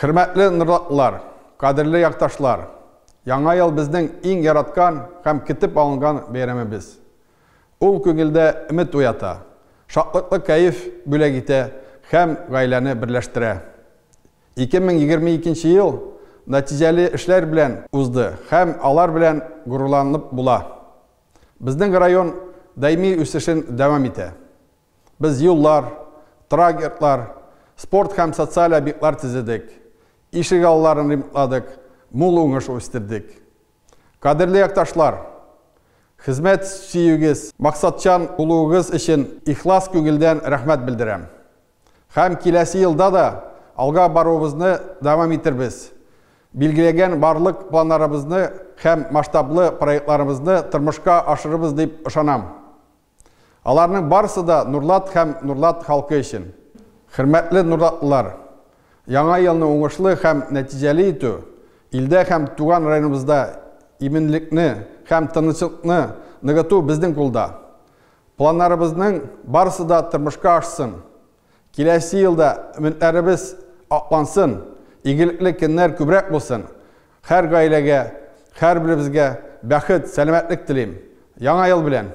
Хөрмәтле нурлатлылар, кадерле якташлар! Яңа ел безнең иң яраткан һәм көтеп алынган бәйрәмебез. Ул күңелдә өмет уята, шатлыклы кәеф бүләк итә һәм гаиләне берләштерә. 2022 ел нәтиҗәле эшләр белән узды һәм алар белән горурланып була. Безнең район даими үсешен дәвам итә. Без юллар, торак йортлар, спорт һәм социаль объектлар төзедек, ишегалларын ремонтладык, мул уңыш үстердек. Кадерле якташлар, хезмәт сөюегез, максатчан булуыгыз өчен ихлас күңелдән рәхмәт белдерәм. Һәм киләсе елда да алга баруыбызны дәвам итербез. Билгеләгән барлык планнарыбызны һәм масштаблы проектларыбызны тормышка ашырырбыз дип ышанам. Аларның барысы да Нурлат һәм Нурлат халкы өчен. Хөрмәтле нурлатлылар! Яңа елны уңышлы һәм нәтиҗәле итү, илдә һәм туган районыбызда иминлекне һәм тынычлыкны ныгыту безнең кулда. Планнарыбызның барысы да тормышка ашсын. Киләсе елда өметләребез аклансын, игелекле көннәр күбрәк булсын. Һәр гаиләгә, һәрберебезгә бәхет, сәламәтлек телим. Яңа ел белән!